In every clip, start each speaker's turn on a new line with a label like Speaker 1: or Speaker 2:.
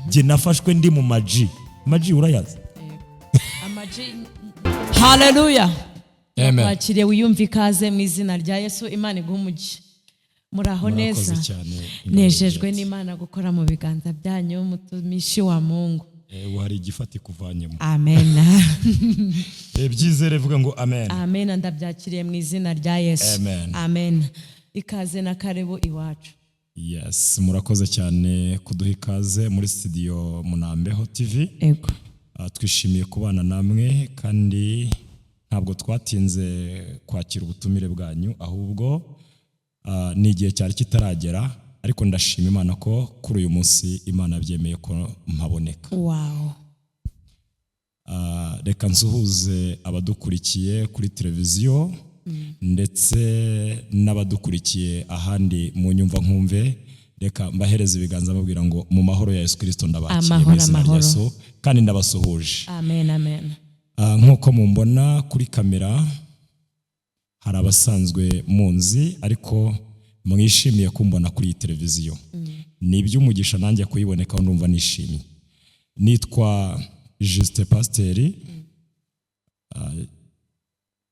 Speaker 1: Njye nafashwe ndi mu maji. Maji urayazi?
Speaker 2: Amaji. Haleluya!
Speaker 1: Amen.
Speaker 2: Wakiriye, wiyumve ikaze mu izina rya Yesu. Imana iguhe umugisha. Muraho
Speaker 1: Murakoze
Speaker 2: neza?
Speaker 1: cyane.
Speaker 2: Nejejwe n'Imana gukora mu biganza byanyu, mutumishi wa Mungu.
Speaker 1: Ubu hari igifati kuvanyemo.
Speaker 2: Amen.
Speaker 1: Byizere, vuga ngo amen.
Speaker 2: Amen, ndabyakiriye mu izina rya Yesu.
Speaker 1: Amen.
Speaker 2: Amen. Ikaze na karibu iwacu.
Speaker 1: Yes, murakoze cyane kuduha ikaze muri studio Munambeho TV.
Speaker 2: Ego.
Speaker 1: Twishimiye kubana namwe kandi ntabwo twatinze kwakira ubutumire bwanyu, ahubwo ni igihe cyari kitaragera, ariko ndashima Imana ko kuri uyu munsi Imana byemeye ko mpaboneka. Reka nsuhuze abadukurikiye kuri televiziyo ndetse n'abadukurikiye ahandi mu nyumva nkumve. Reka mbahereze ibiganza, mbabwira ngo mu mahoro ya Yesu Kirisito ndabakiriye mu
Speaker 2: Amahoro,
Speaker 1: izina rya
Speaker 2: amahoro.
Speaker 1: Yesu kandi ndabasuhuje.
Speaker 2: Amen, amen.
Speaker 1: Nk'uko mumbona kuri kamera, hari abasanzwe munzi ariko mwishimiye kumbona kuri iyi televiziyo. Ni iby'umugisha nanjye kuyibonekaho, ndumva nishimye. Nitwa Justin Pasiteri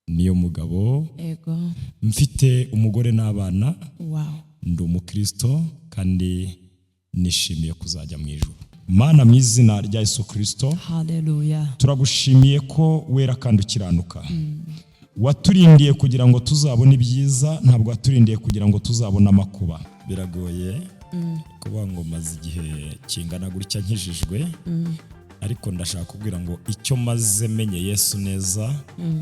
Speaker 1: niyo mugabo. Mfite umugore n'abana. Ndi umukristo kandi nishimiye kuzajya mu ijuru. Mana, mu izina rya Yesu Kirisito,
Speaker 2: Haleluya.
Speaker 1: turagushimiye ko wera kandi ukiranuka. Waturindiye kugira ngo tuzabone ibyiza, ntabwo waturindiye kugira ngo tuzabone amakuba. Biragoye kuvuga ngo maze igihe kingana gutya nkijijwe, ariko ndashaka kubwira ngo icyo maze menye Yesu neza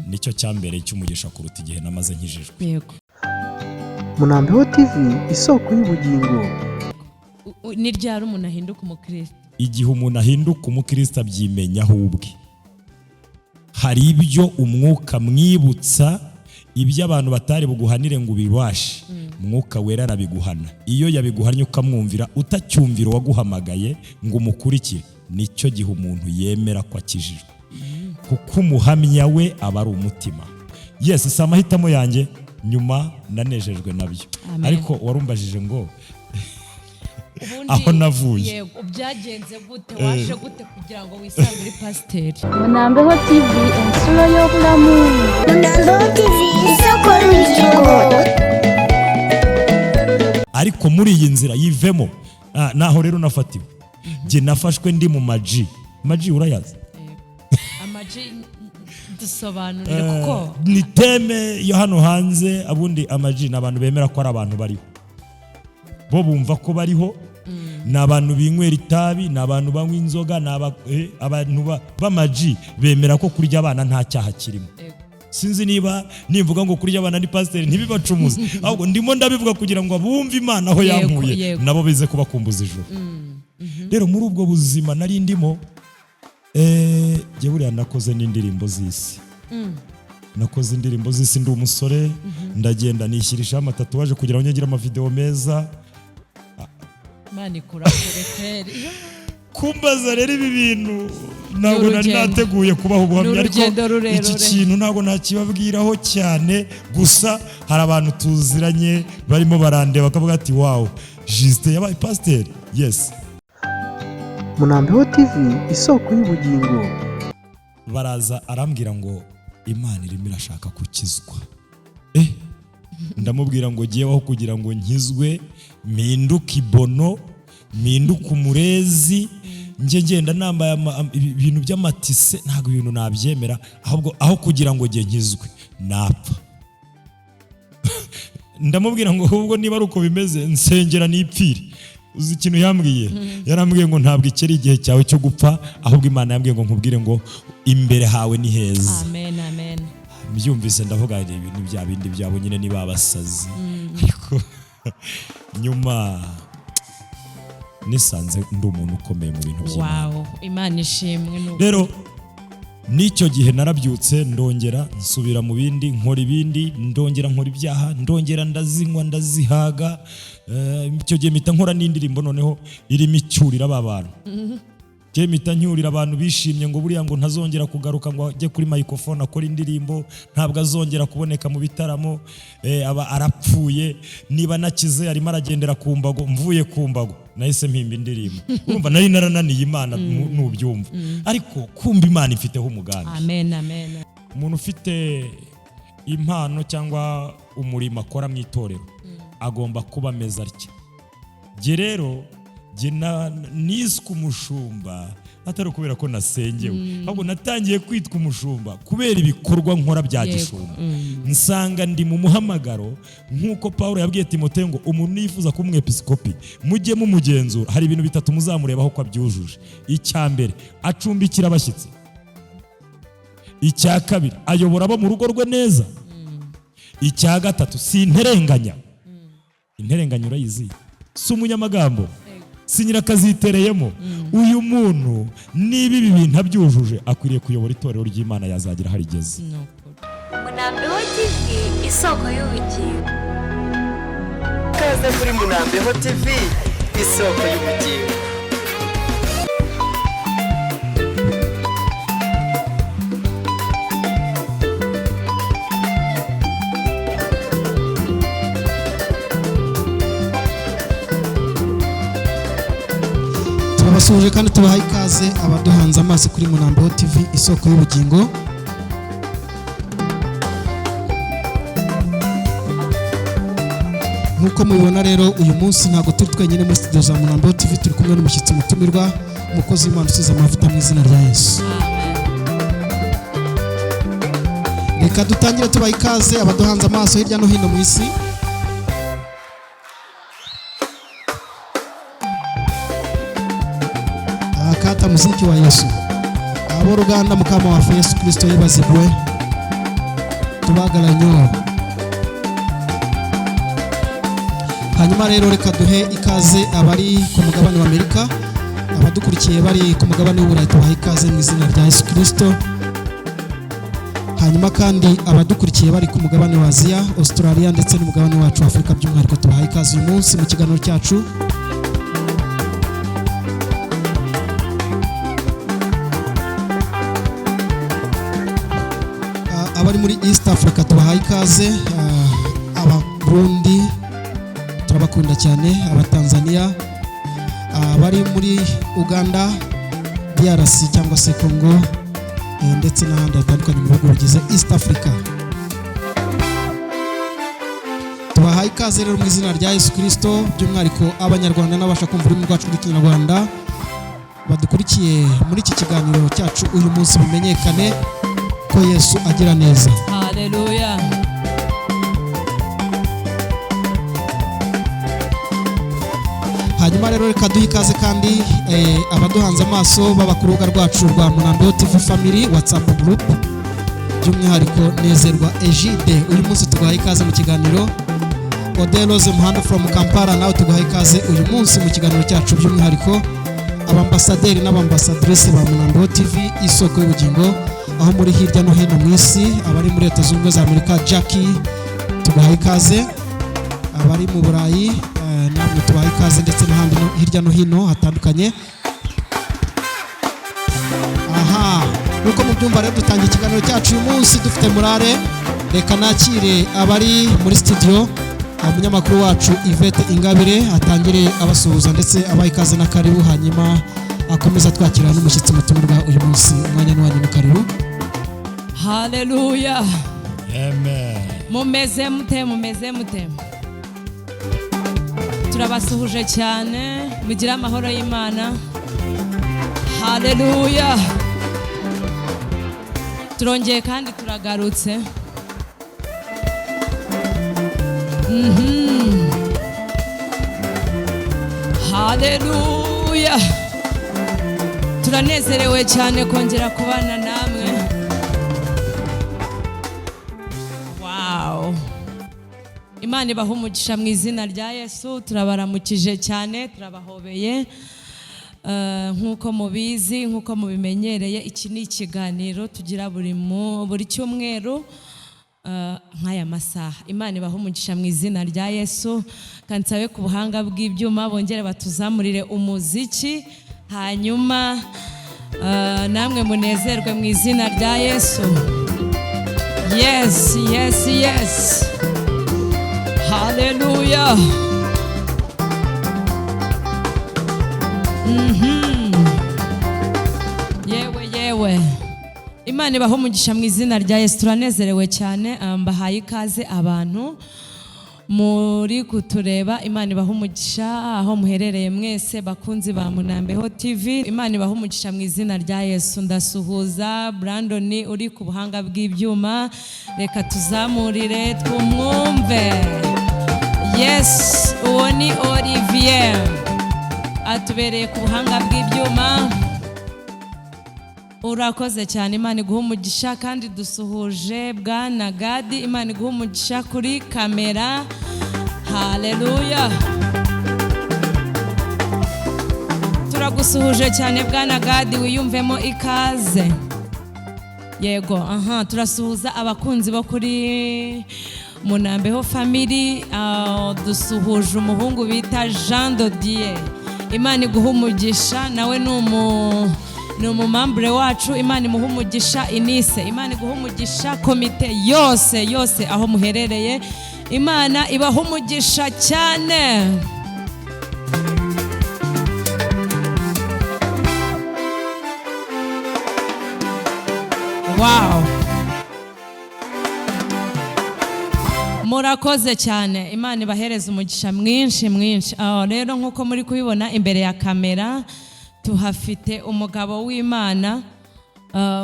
Speaker 1: nicyo cyambereye cy'umugisha kuruta igihe namaze nkijijwe.
Speaker 3: Munambeho TV, isoko y'ubugingo.
Speaker 2: Ni ryari umuntu ahinduka umukristo?
Speaker 1: Igihe umuntu ahinduka umukristo abyimenyaho ubwe. Hari ibyo umwuka mwibutsa, ibyo abantu batari buguhanire ngo ubibashe, Mwuka Wera arabiguhana. Iyo yabiguhannye ukamwumvira, utacyumvira uwaguhamagaye ngo umukurikire, nicyo gihe umuntu yemera ko akijijwe, kuko umuhamya we aba ari umutima. Yes, si amahitamo yanjye, nyuma nanejejwe nabyo.
Speaker 2: Amen.
Speaker 1: Ariko warumbajije ngo
Speaker 2: Ubundi
Speaker 1: aho navuye.
Speaker 2: Yego, byagenze gute? Waje gute kugira ngo wisange uri pasiteri?
Speaker 4: Munambeho TV, ensulo y'obulamu.
Speaker 5: Munambeho TV, isoko y'ubugingo.
Speaker 1: Ariko muri iyi nzira yivemo. Naho rero nafatiwe, njye nafashwe ndi mu maji. Maji urayazi?
Speaker 2: Amaji, dusobanurire kuko
Speaker 1: Ni terme yo hano hanze. Abundi amaji ni abantu bemera ko ari abantu bariho, bo bumva ko bariho. Ni abantu binywera itabi, ni abantu banywa inzoga, ni abantu b'amaji bemera ko kurya abana nta cyaha kirimo. Sinzi niba nimvuga ngo kurya abana ni pasiteri ntibibacumuze, ahubwo ndimo ndabivuga kugira ngo abumve Imana aho yankuye nabo bize kubakumbuza ijuru. Rero muri ubwo buzima nari ndimo, njye buriya nakoze n'indirimbo z'isi. Nakoze indirimbo z'isi ndi umusore, ndagenda nishyirishaho amatatouage kugira ngo ngire amavideo meza.
Speaker 2: Imana ikura kure kweri.
Speaker 1: Kumbaza rero ibi bintu ntabwo nari
Speaker 2: Ni urugendo.
Speaker 1: nateguye kubaha ubuhamya,
Speaker 2: Ni
Speaker 1: ariko
Speaker 2: urugendo rurerure.
Speaker 1: iki kintu ntabwo nakibabwiraho cyane. Gusa hari abantu tuziranye barimo barandeba bakavuga ati: "Wow, Justin yabaye pasiteri." Yes.
Speaker 3: Munambeho TV, isoko y'ubugingo.
Speaker 1: Baraza, arambwira ngo Imana irimo irashaka gukizwa. Ndamubwira ngo ngeweho kugira ngo nkizwe mpinduke ibono, mpinduke umurezi, njye ngenda nambaye ibintu by'amatise, ntabwo ibintu nabyemera. Ahubwo aho kugira ngo njye nkizwe napfa. Ndamubwira ngo ahubwo niba ari uko bimeze, nsengera nipfire. Uzi ikintu yambwiye? Yarambwiye ngo ntabwo iki ari igihe cyawe cyo gupfa, ahubwo Imana yambwiye ngo nkubwire ngo imbere hawe ni heza.
Speaker 2: Amen, amen.
Speaker 1: Mbyumvise ndavuga ngo ibi ni bya bindi byabo nyine, niba abasazi. Ariko nyuma nisanze ndi umuntu ukomeye mu bintu by'Imana.
Speaker 2: Wow, Imana ishimwe ni uko.
Speaker 1: Rero n'icyo gihe narabyutse, ndongera nsubira mu bindi, nkora ibindi, ndongera nkora ibyaha, ndongera ndazinywa, ndazihaga. Icyo gihe mpita nkora n'indirimbo noneho irimo icyurira ba bantu. Njye mpita nyurira abantu bishimye ngo buriya ngo ntazongera kugaruka ngo ajye kuri microphone akora indirimbo, ntabwo azongera kuboneka mu bitaramo, aba arapfuye, niba nakize arimo aragendera ku mbago. Mvuye ku mbago nahise mpimba indirimbo. Urumva nari narananiye Imana, nubyumva, ariko kumva Imana ifiteho umugambi.
Speaker 2: Amen, amen.
Speaker 1: Umuntu ufite impano cyangwa umurimo akora mu itorero agomba kuba ameze atya. Jye rero, jye niswe umushumba atari ukubera ko nasengewe, ahubwo natangiye kwitwa umushumba kubera ibikorwa nkora bya gishumba. Nsanga ndi mu muhamagaro, nk'uko Paul yabwiye Timoteyo ngo umuntu nifuza kuba umwepisikopi mujye mumugenzura, hari ibintu bitatu muzamurebaho ko abyujuje. Icya mbere, acumbikira abashyitsi. Icya kabiri, ayobora abo mu rugo rwe neza. Icya gatatu, si interenganya. Interenganya urayizi? Si umunyamagambo, si nyirakazitereyemo. Uyu muntu niba ibi bintu abyujuje, akwiriye kuyobora itorero ry'Imana, yazagira aho rigeze.
Speaker 2: Ni ukuri.
Speaker 6: Munambeho TV, isoko y'ubugingo.
Speaker 7: Kaze kuri Munambeho TV, isoko y'ubugingo.
Speaker 8: Turabasuhuje kandi tubaha ikaze abaduhanze amaso kuri Munambeho TV, isoko y'ubugingo. Nk'uko mubibona rero, uyu munsi ntabwo turi twenyine muri studio za Munambeho TV, turi kumwe n'umushyitsi mutumirwa, umukozi w'Imana usize amavuta mu izina rya Yesu. Reka dutangire tubaha ikaze abaduhanze amaso hirya no hino mu isi. Akata muziki wa Yesu, aboluganda, Mukama waffe Yesu Kristo yebazibwe. Tubagala nnyo. Hanyuma rero reka duhe ikaze abari ku mugabane wa Amerika, abadukurikiye bari ku mugabane w'Uburayi, tubahe ikaze mu izina rya Yesu Kristo. Hanyuma kandi abadukurikiye bari ku mugabane wa Aziya, Australia ndetse n'umugabane wacu wa Afurika by'umwihariko, tubahaye ikaze uyu munsi mu kiganiro cyacu. Abari muri East Africa tubahaye ikaze, Abarundi turabakunda cyane, Abatanzania, abari muri Uganda, DRC cyangwa se Congo, ndetse n'ahandi hatandukanye mu bihugu bigize East Africa, tubahaye ikaze rero mu izina rya Yesu Kristo. By'umwihariko Abanyarwanda n'abasha kumva ururimi rwacu rw'Ikinyarwanda badukurikiye muri iki kiganiro cyacu uyu munsi, bimenyekane ko Yesu agira neza.
Speaker 2: Haleluya.
Speaker 8: Hanyuma rero reka duhe ikaze kandi abaduhanze amaso baba ku rubuga rwacu rwa Munambeho TV Family WhatsApp Group, by'umwihariko Nezerwa Egide, uyu munsi tuguhaye ikaze mu kiganiro. Oderose Muhanda from Kampala, nawe tuguhaye ikaze uyu munsi mu kiganiro cyacu. By'umwihariko abambasaderi n'abambasadrisi ba Munambeho TV, isoko y'ubugingo, aho muri hirya no hino mu isi, abari muri Leta Zunze Ubumwe za Amerika, Jackie, tuguhaye ikaze. Abari mu Burayi, namwe tubaha ikaze, ndetse n'ahandi hirya no hino hatandukanye. Aha nk'uko mubyumva rero, dutangiye ikiganiro cyacu uyu munsi dufite murare. Reka nakire abari muri studio, umunyamakuru wacu Yvette Ingabire atangire abasuhuza ndetse abaha ikaze na karibu, hanyuma akomeza twakira n'umushyitsi mutumirwa uyu munsi. Umwanya n'uwanyu, ni karibu.
Speaker 2: Haleluya.
Speaker 1: Amen.
Speaker 2: Mumeze mute? Mumeze mute? Turabasuhuje cyane, mugire amahoro y'Imana. Haleluya. Turongeye kandi turagarutse. Haleluya. Turanezerewe cyane kongera kubana namwe. Wow. Imana ibaha umugisha mu izina rya Yesu. Turabaramukije cyane, turabahobeye. Nk'uko mubizi, nk'uko mubimenyereye, iki ni ikiganiro tugira buri cyumweru, nk'aya masaha. Imana ibaha umugisha mu izina rya Yesu. Kandi nsabe ku buhanga bw'ibyuma bongere batuzamurire umuziki, hanyuma Namwe munezerwe mu izina rya Yesu. Yes, yes, yes, haleluya. Yewe yewe, Imana ibahe umugisha mu izina rya Yesu. Turanezerewe cyane. Mbahaye ikaze abantu muri kutureba. Imana ibahe umugisha aho muherereye mwese, bakunzi ba Munambeho TV. Imana ibahe umugisha mu izina rya Yesu. Ndasuhuza Brandon uri ku buhanga bw'ibyuma, reka tuzamurire twumwumve. Yes, uwo ni Olivier, atubereye ku buhanga bw'ibyuma. Urakoze cyane, Imana iguha umugisha. Kandi dusuhuje Bwana Gadi, Imana iguha umugisha kuri kamera. Haleluya, turagusuhuje cyane Bwana Gadi, wiyumvemo ikaze. Yego, aha turasuhuza abakunzi bo kuri Munambeho Family. Dusuhuje umuhungu bita Jean Dodier, Imana iguha umugisha, nawe ni umumambure wacu. Imana imuha umugisha. Inise, Imana iguha umugisha. Komite yose yose aho muherereye, Imana ibaha umugisha cyane. Wow, murakoze cyane, Imana ibahereza umugisha mwinshi mwinshi. Aho rero nk'uko muri kubibona imbere ya kamera tuhafite umugabo w'Imana.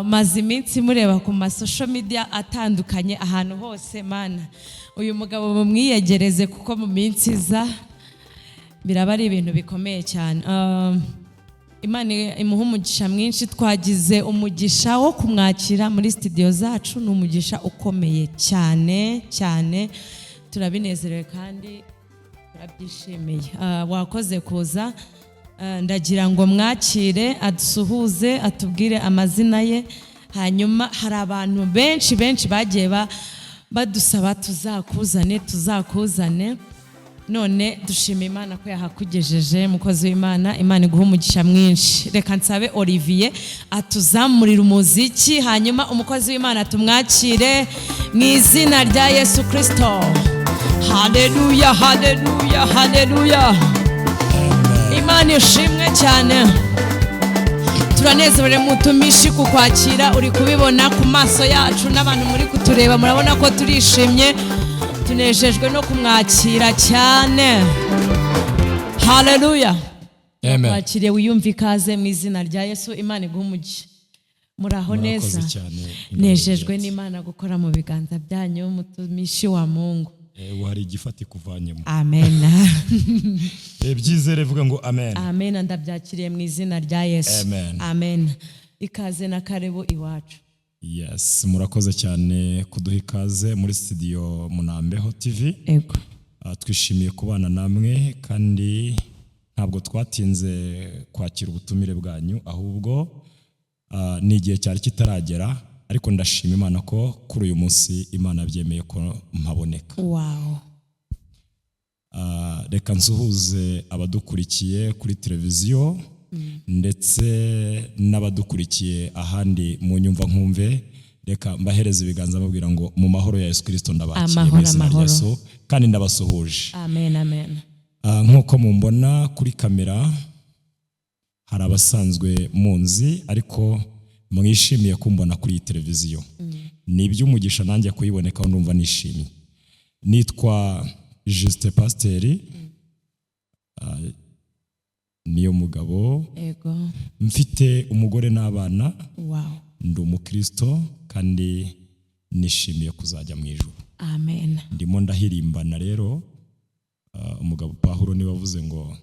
Speaker 2: Maze iminsi mureba ku ma social media atandukanye ahantu hose. Mana, uyu mugabo mumwiyegereze kuko mu minsi iza biraba ari ibintu bikomeye cyane. Imana imuha umugisha mwinshi. Twagize umugisha wo kumwakira muri studio zacu, ni umugisha ukomeye cyane cyane, turabinezerewe kandi turabyishimiye. Wakoze kuza. Ndagira ngo mwakire adusuhuze, atubwire amazina ye. Hanyuma hari abantu benshi benshi bagiye badusaba tuzakuzane tuzakuzane, none dushima Imana ko yahakugejeje. Mukozi w'Imana, Imana iguha umugisha mwinshi. Reka nsabe Olivier atuzamurire umuziki, hanyuma umukozi w'Imana tumwakire mu izina rya Yesu Kristo. Haleluya, haleluya, haleluya. Imana ishimwe cyane. Turanezerewe mutumishi kukwakira, uri kubibona ku maso yacu n'abantu muri kutureba murabona ko turishimye, tunejejwe no kumwakira cyane. Haleluya.
Speaker 1: Amen.
Speaker 2: Twakiriye, wiyumve ikaze mu izina rya Yesu. Imana iguhe umugisha. Muraho
Speaker 1: Murakoze
Speaker 2: neza?
Speaker 1: cyane.
Speaker 2: Nejejwe n'Imana gukora mu biganza byanyu, mutumishi wa Mungu.
Speaker 1: Hari igifati kuvanyemo.
Speaker 2: Amen.
Speaker 1: Byizere, vuga ngo amen.
Speaker 2: Amen, ndabyakiriye mu izina rya Yesu.
Speaker 1: Amen.
Speaker 2: Amen. Ikaze na karibu iwacu.
Speaker 1: Yes, murakoze cyane kuduha ikaze muri studio Munambeho TV.
Speaker 2: Ego.
Speaker 1: Twishimiye kubana namwe kandi ntabwo twatinze kwakira ubutumire bwanyu, ahubwo ni igihe cyari kitaragera, ariko ndashima Imana ko kuri uyu munsi Imana byemeye ko mpaboneka.
Speaker 2: Wow.
Speaker 1: Reka nsuhuze abadukurikiye kuri televiziyo ndetse n'abadukurikiye ahandi mu nyumva nkumve. Reka mbahereze ibiganza mbabwira ngo mu mahoro ya Yesu Kristo ndabakiriye mu
Speaker 2: Amahoro,
Speaker 1: izina rya
Speaker 2: amahoro.
Speaker 1: Yesu kandi ndabasuhuje.
Speaker 2: Amen, amen.
Speaker 1: Nk'uko mumbona kuri kamera hari abasanzwe munzi, ariko mwishimiye kumbona kuri iyi televiziyo. Ni iby'umugisha nanjye kuyibonekaho, ndumva nishimye. Nitwa Justin Pasiteri, niyo mugabo.
Speaker 2: Ego.
Speaker 1: Mfite umugore n'abana.
Speaker 2: Wow.
Speaker 1: Ndi umukristo kandi nishimiye kuzajya mu ijuru.
Speaker 2: Amen.
Speaker 1: Ndimo ndahirimbana rero. Umugabo Pawulo niwe wavuze ngo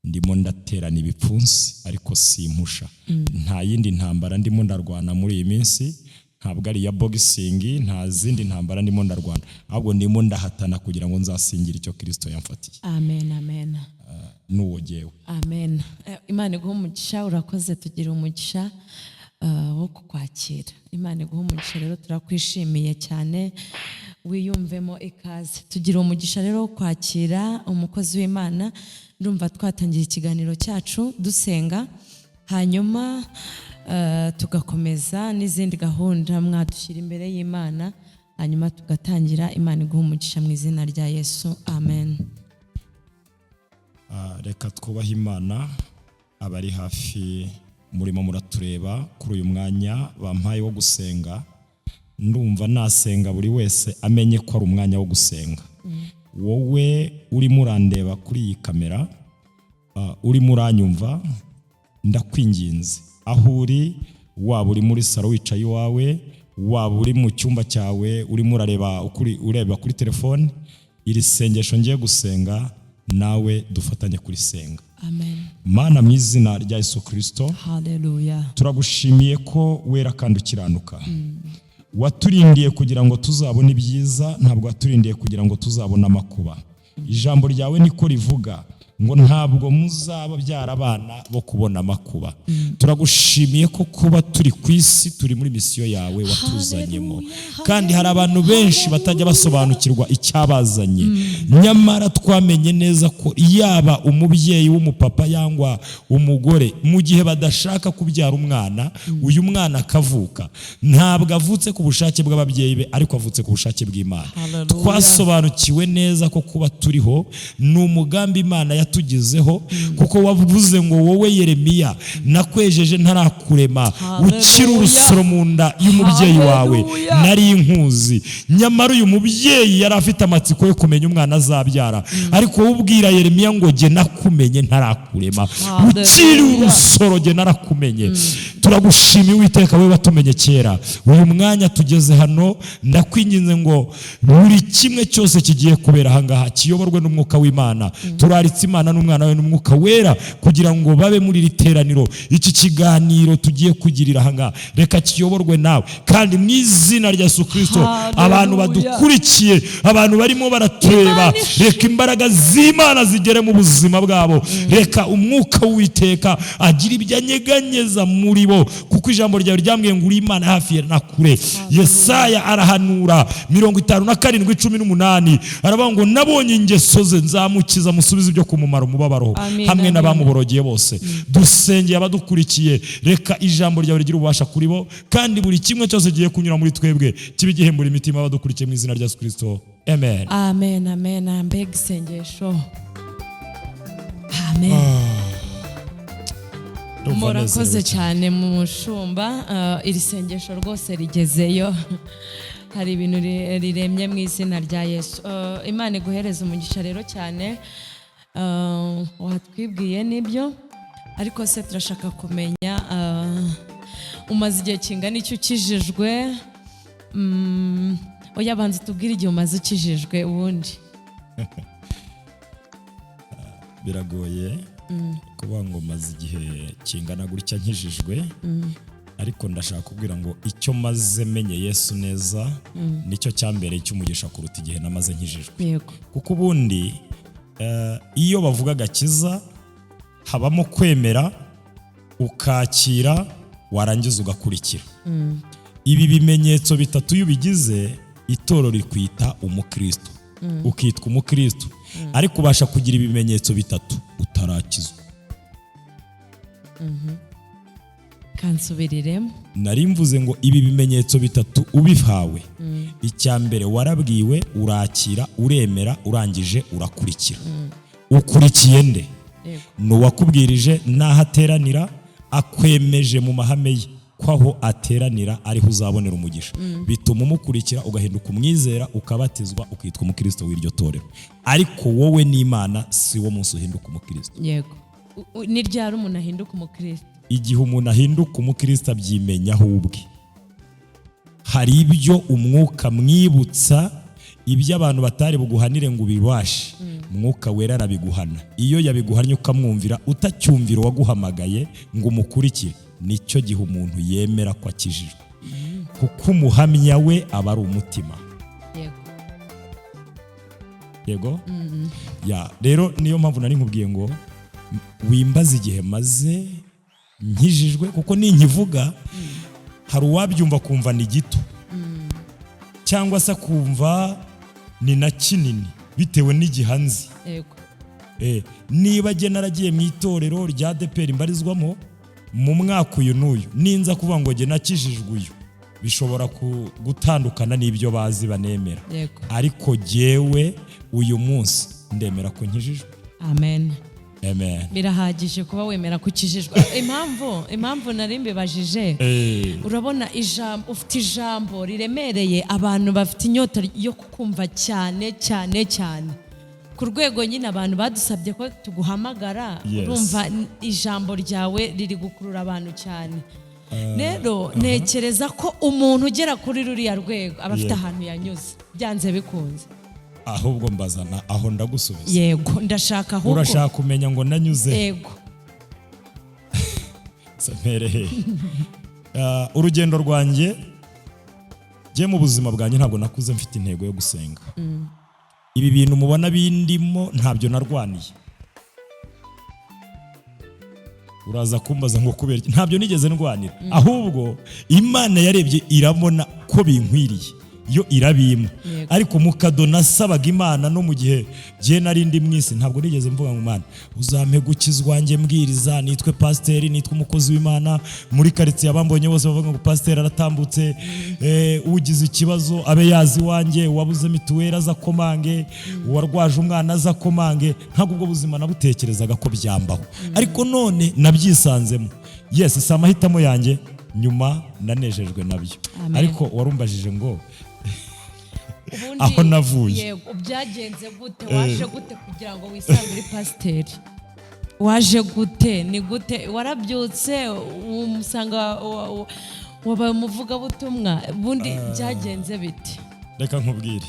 Speaker 1: ndimo ndaterana ibipfunsi ariko simpusha. Nta yindi ntambara ndimo ndarwana muri iyi minsi, ntabwo ari iya boxing, nta zindi ntambara ndimo ndarwana, ahubwo ndimo ndahatana kugira ngo nzasingire icyo Kristo yamfatiye.
Speaker 2: Amen, amen.
Speaker 1: N'uwo jyewe.
Speaker 2: Amen. Imana iguhe umugisha, urakoze, tugira umugisha wo kukwakira. Imana iguhe umugisha rero, turakwishimiye cyane, wiyumvemo ikaze. Tugira umugisha rero wo kwakira umukozi w'Imana. Ndumva twatangiye ikiganiro cyacu dusenga, hanyuma Tugakomeza n'izindi gahunda. Mwadushyira imbere y'Imana, hanyuma tugatangira. Imana iguha umugisha mu izina rya Yesu, amen.
Speaker 1: Reka twubahe Imana. Abari hafi murimo muratureba kuri uyu mwanya bampaye wo gusenga, ndumva nasenga buri wese amenye ko ari umwanya wo gusenga. Wowe urimo urandeba kuri iyi kamera, urimo uranyumva, ndakwinginze, aho uri, waba uri muri salo wicaye iwawe, waba uri mu cyumba cyawe urimo urareba ureba kuri telefone, iri sengesho ngiye gusenga nawe dufatanye kurisenga.
Speaker 2: Amen.
Speaker 1: Mana, mu izina rya Yesu Kirisito,
Speaker 2: Haleluya.
Speaker 1: turagushimiye ko wera kandi ukiranuka. Waturindiye kugira ngo tuzabone ibyiza, ntabwo waturindiye kugira ngo tuzabone amakuba. Ijambo ryawe niko rivuga ngo ntabwo muzaba byara abana bo kubona amakuba. Turagushimiye ko kuba turi ku isi turi muri misiyo yawe watuzanyemo, kandi hari abantu benshi batajya basobanukirwa icyabazanye. Nyamara twamenye neza ko yaba umubyeyi w'umupapa cyangwa umugore, mu gihe badashaka kubyara umwana, uyu mwana akavuka, ntabwo avutse ku bushake bw'ababyeyi be, ariko avutse ku bushake bw'Imana.
Speaker 2: Hallelujah.
Speaker 1: Twasobanukiwe neza ko kuba turiho ni umugambi Imana yatugizeho, kuko wavuze ngo: "Wowe Yeremiya, nakwejeje ntarakurema,
Speaker 2: Hallelujah.
Speaker 1: ukiri urusoro mu nda y'umubyeyi wawe
Speaker 2: Hallelujah.
Speaker 1: nari nkuzi." Nyamara uyu mubyeyi yari afite amatsiko yo kumenya umwana azabyara, ariko wowe ubwira Yeremiya ngo: "Jye nakumenye ntarakurema,
Speaker 2: Hallelujah.
Speaker 1: ukiri urusoro jye narakumenye." Turagushimiye, Uwiteka, wowe watumenye kera. Uyu mwanya tugeze hano, ndakwinginze ngo buri kimwe cyose kigiye kubera ahangaha kiyoborwe n'umwuka w'Imana. Turaritse Imana n'umwana we n'umwuka wera kugira ngo babe muri iri teraniro. Iki kiganiro tugiye kugirira ahangaha, reka kiyoborwe nawe, kandi mu izina rya Yesu Kirisito,
Speaker 2: Hallelujah.
Speaker 1: abantu badukurikiye, abantu barimo baratureba,
Speaker 2: Imana ishimwe.
Speaker 1: reka imbaraga z'Imana zigere mu buzima bwabo. Reka umwuka w'Uwiteka agira ibyo anyeganyeza muri bo, kuko ijambo ryawe ryambwiye ngo uri Imana hafi na kure. Yesaya arahanura 57:18, aravuga ngo: "Nabonye ingeso ze, nzamukiza musubize ibyo kumumara umubabaro
Speaker 2: Amin,
Speaker 1: hamwe
Speaker 2: amin.
Speaker 1: n'abamuborogeye bose." Dusengeye abadukurikiye, reka ijambo ryawe rigira ububasha kuri bo, kandi buri kimwe cyose kigiye kunyura muri twebwe kibe gihembura imitima y'abadukurikiye, mu izina rya Yesu Kirisito, amen.
Speaker 2: Amen, amen. Mbega isengesho! Amen.
Speaker 1: Ndumva
Speaker 2: Murakoze
Speaker 1: nezerewe.
Speaker 2: cyane mushumba. Iri sengesho rwose rigezeyo, hari ibintu riremye mu izina rya Yesu. Imana iguhereza umugisha rero cyane. Watwibwiye nibyo, ariko se turashaka kumenya, umaze igihe kingana iki ukijijwe? Oya, banza tubwire igihe umaze ukijijwe ubundi.
Speaker 1: Biragoye kuvuga ngo maze igihe kingana gutya nkijijwe, ariko ndashaka kubwira ngo icyo maze menye Yesu neza nicyo cyambereye cy'umugisha kuruta igihe namaze nkijijwe. Kuko ubundi iyo bavuga agakiza habamo kwemera, ukakira, warangiza ugakurikira. Ibi bimenyetso bitatu iyo ubigize, itorero rikwita umukristo, ukitwa umukristo, ariko ubasha kugira ibimenyetso bitatu utarakizwa.
Speaker 2: Kansubiriremo.
Speaker 1: Nari mvuze ngo ibi bimenyetso bitatu ubihawe, icya mbere warabwiwe, urakira, uremera, urangije urakurikira. Ukurikiye nde? Ni uwakubwirije n'aho ateranira, akwemeje mu mahame ye ko aho ateranira ariho uzabonera umugisha, bituma umukurikira, ugahinduka umwizera, ukabatizwa, ukitwa umukristo w'iryo torero. Ariko wowe n'Imana, si wo munsi uhinduka umukristo.
Speaker 2: Yego. Ni ryari umuntu ahinduka umukristo?
Speaker 1: Igihe umuntu ahinduka umukristo abyimenyaho ubwe. Hari ibyo umwuka mwibutsa, ibyo abantu batari buguhanire ngo ubibashe, Umwuka Wera arabiguhana. Iyo yabiguhannye ukamwumvira, utacyumvira uwaguhamagaye ngo umukurikire, nicyo gihe umuntu yemera ko akijijwe, kuko umuhamya we aba ari umutima. Yego ya, rero niyo mpamvu nari nkubwiye ngo wimbaze igihe maze nkijijwe, kuko ninkivuga hari uwabyumva akumva ni gito, cyangwa se akumva ni na kinini bitewe n'igihe anzi. Niba jye naragiye mu itorero rya ADEPR mbarizwamo Mu mwaka uyu n'uyu, ninza kuvuga ngo jye nakijijwe uyu, bishobora gutandukana n'ibyo bazi banemera. Ariko jyewe uyu munsi ndemera ko nkijijwe.
Speaker 2: Amen.
Speaker 1: Amen.
Speaker 2: Birahagije kuba wemera ko ukijijwe. Impamvu nari mbibajije, urabona ijambo, ufite ijambo riremereye, abantu bafite inyota yo kukumva cyane cyane cyane, ku rwego nyine abantu badusabye ko tuguhamagara. Urumva ijambo ryawe riri gukurura abantu cyane. Rero ntekereza ko umuntu ugera kuri ruriya rwego aba afite ahantu yanyuze byanze bikunze.
Speaker 1: Ahubwo mbazana aho ndagusubiza.
Speaker 2: Yego, ndashaka ahubwo.
Speaker 1: Urashaka kumenya ngo nanyuze?
Speaker 2: Yego.
Speaker 1: Mpere he? Urugendo rwanjye, njye mu buzima bwanjye ntabwo nakuze mfite intego yo gusenga. Ibi bintu mubona bindimo ntabyo narwaniye. Uraza kumbaza ngo kubera iki? Ntabyo nigeze ndwanira, ahubwo Imana yarebye irabona ko binkwiriye, yo irabimpa. Ariko mu kado nasabaga Imana, no mu gihe jye nari ndi mu isi, ntabwo nigeze mvuga ngo: "Imana, uzampe gukizwa njye mbwiriza, nitwe pasiteri, nitwe umukozi w'Imana muri karitsiye, abambonye bose bavuga ngo pasiteri aratambutse, ugize ikibazo abe yazi iwanjye, uwabuze mituweli aza akomange, uwarwaje umwana aza akomange." Ntabwo ubwo buzima nabutekerezaga ko byambaho, ariko none nabyisanzemo. Yes, si amahitamo yanjye, nyuma nanejejwe nabyo.
Speaker 2: Amen.
Speaker 1: Ariko warumbajije ngo
Speaker 2: Ubundi
Speaker 1: aho navuye.
Speaker 2: Yego, byagenze gute? Waje gute kugira ngo wisange uri pasiteri? Waje gute? Ni gute warabyutse umusanga wabaye umuvugabutumwa? Ubundi byagenze bite?
Speaker 1: Reka nkubwire,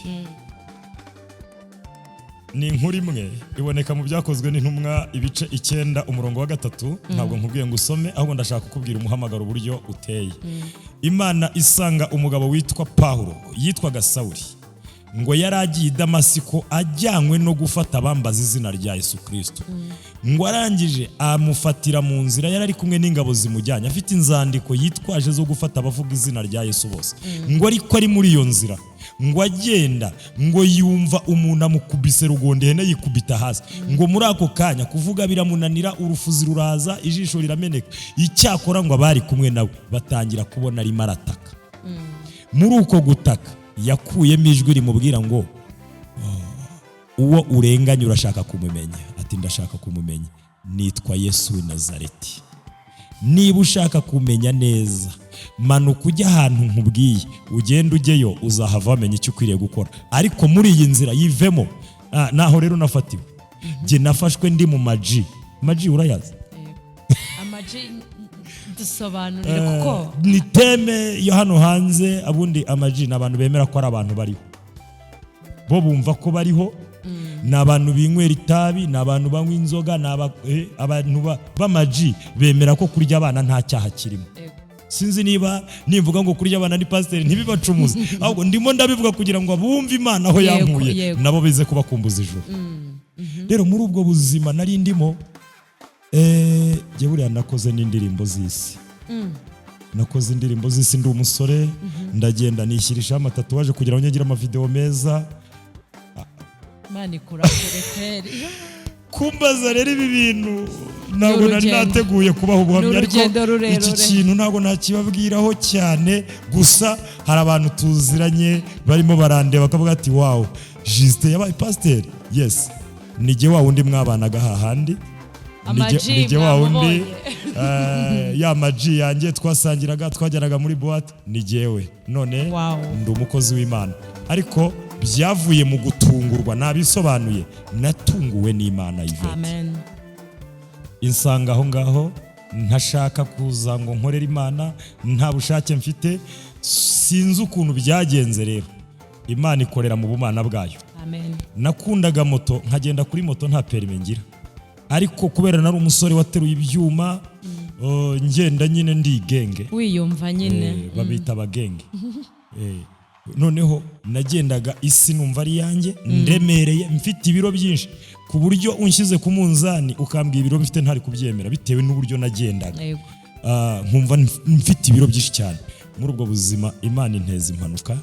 Speaker 1: ni inkuru imwe iboneka mu Byakozwe n'Intumwa, ibice 9, umurongo wa 3. Ntabwo nkubwiye ngo usome, ahubwo ndashaka kukubwira umuhamagaro uburyo uteye. Imana isanga umugabo witwa Pawulo, yitwaga Sawuli, ngo yari agiye i Damasiko ajyanywe no gufata abambaza izina rya Yesu Kirisito. Ngo arangije amufatira mu nzira, yari ari kumwe n'ingabo zimujyanye, afite inzandiko yitwaje zo gufata abavuga izina rya Yesu bose. Ngo ariko ari muri iyo nzira, ngo agenda, ngo yumva umuntu amukubise rugonde, ihene yikubita hasi. Ngo muri ako kanya kuvuga biramunanira, urufuzi ruraza, ijisho rirameneka. Icyakora ngo abari kumwe nawe batangira kubona arimo arataka. Muri uko gutaka yakuyemo ijwi rimubwira ngo: "Uwo urenganya urashaka kumumenya?" Ati: "Ndashaka kumumenya." "Nitwa Yesu w'i Nazareti. Niba ushaka kumenya neza, manuka ujya ahantu nkubwiye, ugende ujyeyo, uzahava wamenya icyo ukwiriye gukora, ariko muri iyi nzira yivemo." Naho rero nafatiwe. Njye nafashwe ndi mu maji. Maji urayazi?
Speaker 2: Amaji, dusobanurire kuko
Speaker 1: Ni terme yo hano hanze. Abundi amaji ni abantu bemera ko ari abantu bariho, bo bumva ko bariho, ni abantu binywera itabi, ni abantu banywa inzoga, ni abantu b'amaji bemera ko kurya abana nta cyaha kirimo. Sinzi niba nimvuga ngo kurya abana ni pasiteri ntibibacumuze, ahubwo ndimo ndabivuga kugira ngo abumve Imana aho yankuye nabo bize kubakumbuza ijuru. Rero muri ubwo buzima nari ndimo, jye buriya nakoze n'indirimbo z'isi. Nakoze indirimbo z'isi ndi umusore, ndagenda nishyirishaho amatatouage kugira ngo ngire amavideo meza.
Speaker 2: Imana ikura kure kweri.
Speaker 1: Kumbaza rero ibi bintu ntabwo nari
Speaker 2: Urugendo.
Speaker 1: nateguye kubaha ubuhamya,
Speaker 2: Ni
Speaker 1: ariko
Speaker 2: urugendo rurerure.
Speaker 1: iki kintu ntabwo nakibabwiraho cyane. Gusa hari abantu tuziranye barimo barandeba bakavuga ati: "Wow, Justin yabaye pasiteri." Yes, nijye wa wundi mwabanaga hahandi.
Speaker 2: Amaji
Speaker 1: Nijye wa wundi,
Speaker 2: mwamubonye.
Speaker 1: Ya maji yanjye twasangiraga, twajyanaga muri boîte, ni jyewe none. Ndi umukozi w'Imana, ariko byavuye mu gutungurwa. Nabisobanuye, natunguwe n'Imana, Yvette.
Speaker 2: Amen.
Speaker 1: Insanga aho ngaho ntashaka kuza ngo nkorere Imana, nta bushake mfite. Sinzi ukuntu byagenze. Rero Imana ikorera mu bumana bwayo.
Speaker 2: Amen.
Speaker 1: Nakundaga moto, nkagenda kuri moto nta permis ngira, ariko kubera nari umusore wateruye ibyuma, ngenda nyine ndigenge.
Speaker 2: Wiyumva nyine.
Speaker 1: Babita abagenge. Noneho nagendaga isi numva ari iyanjye, ndemereye, mfite ibiro byinshi, ku buryo unshyize ku munzani ukambwira ibiro mfite ntari kubyemera, bitewe n'uburyo nagendaga. Nkumva mfite ibiro byinshi cyane. Muri ubwo buzima Imana inteza impanuka.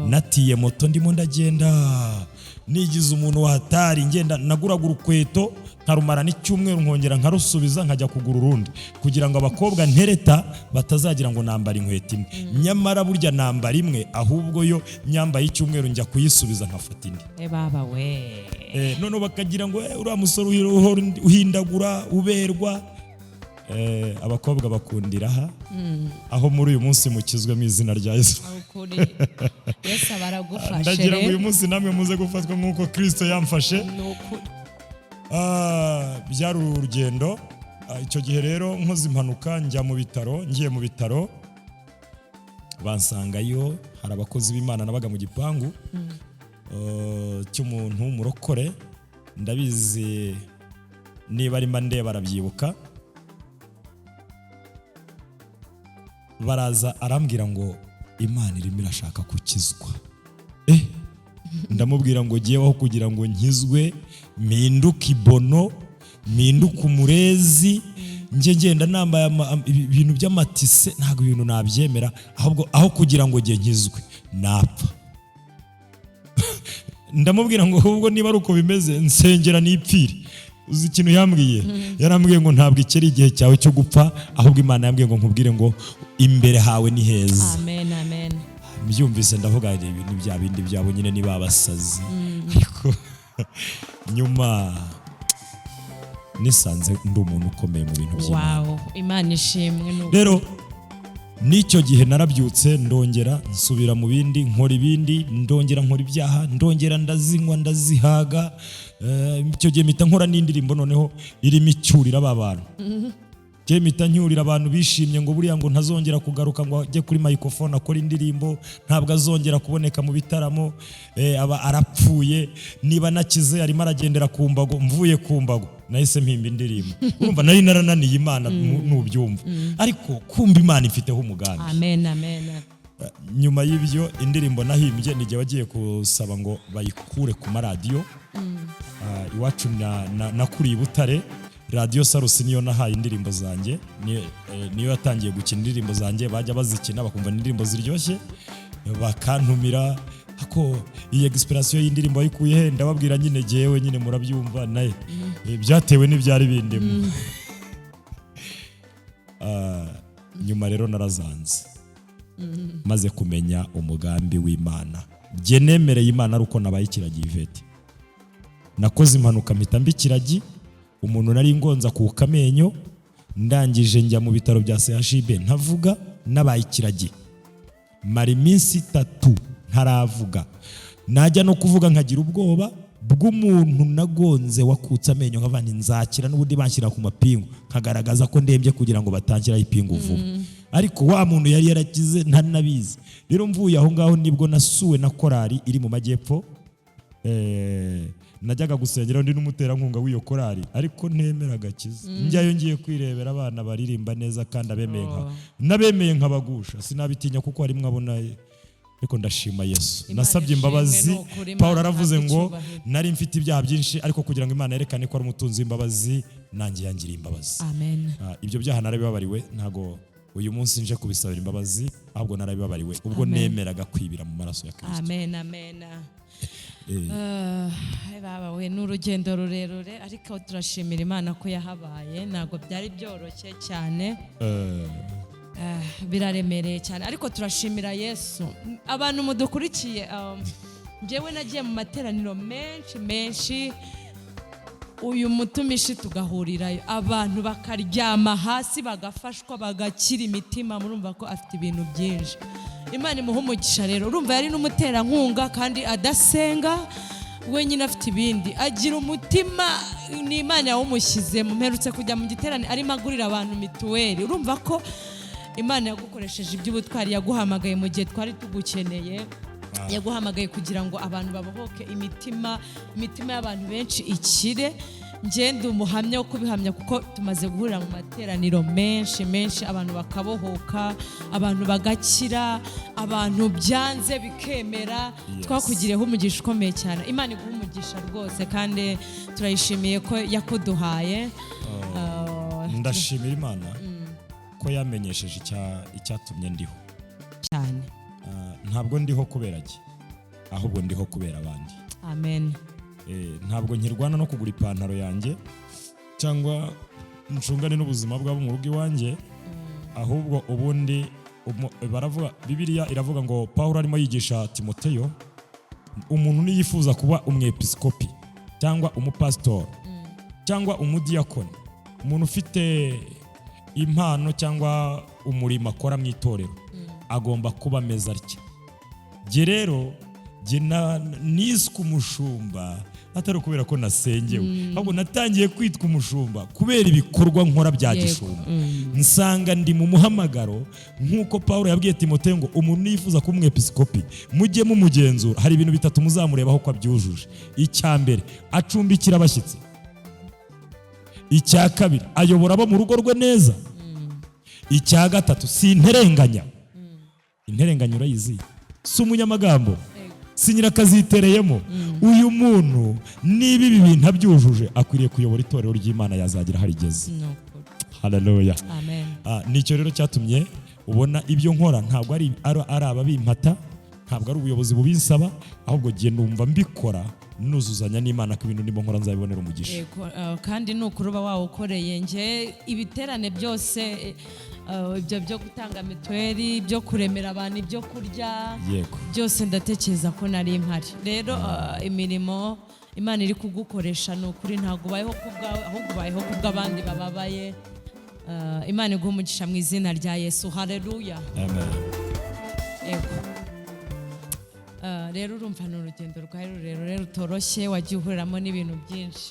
Speaker 1: Natiye moto, ndimo ndagenda nigize umuntu wahatari, ngenda naguraga urukweto nkarumara n'icyumweru, nkongera nkarusubiza nkajya kugura urundi, kugira ngo abakobwa ntereta batazagira ngo nambara inkweto imwe. Nyamara burya nambara imwe, ahubwo yo nyambaye icyumweru njya kuyisubiza nkafata indi.
Speaker 2: E baba we!
Speaker 1: Noneho bakagira ngo "Uriya musore uhora uhindagura uberwa." Abakobwa bakundira aha aho. Muri uyu munsi mukizwe mu izina rya Yesu.
Speaker 2: Ukuri Yesu aba aragufashe.
Speaker 1: Ndagira ngo uyu
Speaker 2: Rero
Speaker 1: munsi namwe muze gufatwa nk'uko Kristo yamfashe.
Speaker 2: Ni ukuri.
Speaker 1: Byari urugendo. Icyo gihe rero nkoze impanuka njya mu bitaro. Ngiye mu bitaro bansangayo hari abakozi b'Imana. Nabaga mu gipangu cy'umuntu w'umurokore. Ndabizi niba arimo ndeba arabyibuka. Baraza arambwira ngo Imana irimo irashaka gukizwa. Ndamubwira ngo ngeweho kugira ngo nkizwe mpinduke ibono, mpinduke umurezi, njye ngenda nambaye ibintu by'amatise, ntabwo ibintu nabyemera. Ahubwo aho kugira ngo njye nkizwe napfa. Ndamubwira ngo ahubwo niba ari uko bimeze nsengera nipfire. Uzi ikintu yambwiye? Yarambwiye ngo ntabwo iki ari igihe cyawe cyo gupfa, ahubwo Imana yambwiye ngo nkubwire ngo imbere hawe ni heza.
Speaker 2: Amen, amen.
Speaker 1: Mbyumvise ndavuga ngo ibintu bya bindi byabo nyine niba abasazi. Ariko nyuma nisanze ndi umuntu ukomeye mu bintu by'Imana.
Speaker 2: Wow, Imana ishimwe, ni ukuri.
Speaker 1: Rero n'icyo gihe narabyutse, ndongera nsubira mu bindi, nkora ibindi, ndongera nkora ibyaha, ndongera ndazinywa ndazihaga. Icyo gihe mpita nkora n'indirimbo noneho irimo icyurira ba bantu. Njye mpita ncyurira abantu bishimye ngo buriya ngo ntazongera kugaruka ngo ajye kuri microphone akore indirimbo, ntabwo azongera kuboneka mu bitaramo, aba arapfuye, niba nakize arimo aragendera ku mbago. Mvuye ku mbago nahise mpimba indirimbo. Urumva nari narananiye Imana, nubyumva, ariko kumva Imana ifiteho umugambi.
Speaker 2: Amen, amen.
Speaker 1: Nyuma y'ibyo indirimbo nahimbye ni igihe bagiye gusaba ngo bayikure ku maradiyo. Iwacu nakuriye i Butare, Radiyo Sarusi niyo nahaye indirimbo zanjye, niyo yatangiye gukina indirimbo zanjye. Bajya bazikina bakumva ni indirimbo ziryoshye, bakantumira ako iyi expression y'indirimbo wayikuye he? Ndababwira nyine jyewe nyine murabyumva naye. Byatewe n'ibyari bindimo. Nyuma rero narazanze maze kumenya umugambi w'Imana. Jye nemereye Imana ari uko nabaye ikiragi. Yvette, nakoze impanuka mpita mba ikiragi, umuntu nari ngonza kuka amenyo. Ndangije njya mu bitaro bya CHUB ntavuga, nabaye ikiragi, mara iminsi 3 ntaravuga. Najya no kuvuga nkagira ubwoba bw'umuntu nagonze wakutse amenyo, nkavuga nti nzakira n'ubundi banshyira ku mapingu, nkagaragaza ko ndembye kugira ngo batanshyiraho ipingu vuba. Ariko wa muntu yari yarakize ntanabizi. Rero mvuye aho ngaho nibwo nasuwe na korali iri mu majyepfo. Najyaga gusengera ndi n'umuterankunga w'iyo korali, ariko ntemera agakiza. Njyayo ngiye kwirebera abana baririmba neza kandi abemeye nka n'abemeye nkabagusha, sinabitinya kuko harimo abona. Ariko ndashima Yesu.
Speaker 2: Imana
Speaker 1: Nasabye
Speaker 2: ishimwe,
Speaker 1: imbabazi.
Speaker 2: ni ukuri, Imana
Speaker 1: Pawulo aravuze
Speaker 2: ihabwe
Speaker 1: ngo
Speaker 2: icyubahiro.
Speaker 1: nari mfite ibyaha byinshi, ariko kugira ngo Imana yerekane ko ari umutunzi w'imbabazi, nanjye yangiriye imbabazi.
Speaker 2: Amen.
Speaker 1: Ibyo byaha narabibabariwe. Ntago uyu munsi nje kubisabira imbabazi, ahubwo narabibabariwe ubwo
Speaker 2: Amen.
Speaker 1: nemeraga kwibira mu maraso ya Kristo.
Speaker 2: Amen, amen. Baba we, ni urugendo rurerure, ariko turashimira Imana ko yahabaye. Ntabwo byari byoroshye cyane. Biraremereye cyane, ariko turashimira Yesu. Abantu mudukurikiye, njyewe nagiye mu materaniro menshi menshi, uyu mutumishi tugahurirayo, abantu bakaryama hasi bagafashwa, bagakira imitima. Murumva ko afite ibintu byinshi. Imana imuha umugisha. Rero urumva yari n'umuterankunga kandi adasenga wenyine, afite ibindi, agira umutima, ni Imana yawumushyizemo. Mperutse kujya mu giterane arimo agurira abantu mituweli. Urumva ko Imana yagukoresheje iby'ubutwari, yaguhamagaye mu gihe twari tugukeneye, yaguhamagaye kugira ngo abantu babohoke imitima, imitima y'abantu benshi ikire. Ngende umuhamya wo kubihamya, kuko tumaze guhurira mu materaniro menshi menshi, abantu bakabohoka, abantu bagakira, abantu byanze bikemera. Twakugiriyeho umugisha ukomeye cyane. Imana iguha umugisha rwose, kandi turayishimiye ko yakuduhaye.
Speaker 1: Ndashimira Imana ko yamenyesheje icyatumye ndiho.
Speaker 2: Cyane.
Speaker 1: Ah, ntabwo ndiho kubera jye, ahubwo ndiho kubera abandi.
Speaker 2: Amen.
Speaker 1: Ntabwo nkirwana no kugura ipantaro yanjye cyangwa ncungane n'ubuzima bw'abo mu rugo iwanjye, ahubwo ubundi baravuga, Bibiliya iravuga ngo Pawulo arimo yigisha Timoteyo, umuntu niyifuza kuba umwepiskopi cyangwa umupasitori cyangwa umudiyakoni, umuntu ufite impano cyangwa umurimo akora mu itorero, agomba kuba ameze atya. Jye rero, jye niswe umushumba atari ukubera ko nasengewe, ahubwo natangiye kwitwa umushumba kubera ibikorwa nkora bya gishumba. Nsanga ndi mu muhamagaro, nk'uko Paul yabwiye Timoteyo ngo umuntu niyifuza kuba umwepiskopi, mujye mumugenzura, hari ibintu bitatu muzamurebaho ko abyujuje. Icya mbere, acumbikira abashyitsi. Icya kabiri, ayobora abo mu rugo rwe neza. Icya gatatu, si interenganya. Interenganya urayizi? Si umunyamagambo, si nyirakazitereyemo. Uyu muntu niba ibi bintu abyujuje, akwiriye kuyobora itorero ry'Imana, yazagira aho rigeze.
Speaker 2: Ni ukuri.
Speaker 1: Haleluya.
Speaker 2: Amen.
Speaker 1: Ah, nicyo rero cyatumye ubona ibyo nkora ntabwo ari ababimpata, ntabwo ari ubuyobozi bubinsaba, ahubwo giye numva mbikora nuzuzanya n'Imana, ko ibintu ndimo nkora nzabibonera umugisha.
Speaker 2: Yego, kandi ni ukuri uba wawukoreye. Nge ibiterane byose, ibyo byo gutanga mituweli, byo kuremera abantu ibyo kurya, byose ndatekereza ko nari mpari. Rero imirimo Imana iri kugukoresha, ni ukuri ntabwo ubayeho ku bwawe, ahubwo ubayeho ku bw'abandi bababaye. Imana iguha umugisha mu izina rya Yesu. Haleluya.
Speaker 1: Amen.
Speaker 2: Yego. Rero urumva ni urugendo rwari rurerure rutoroshye, wagiye uhuriramo n'ibintu byinshi.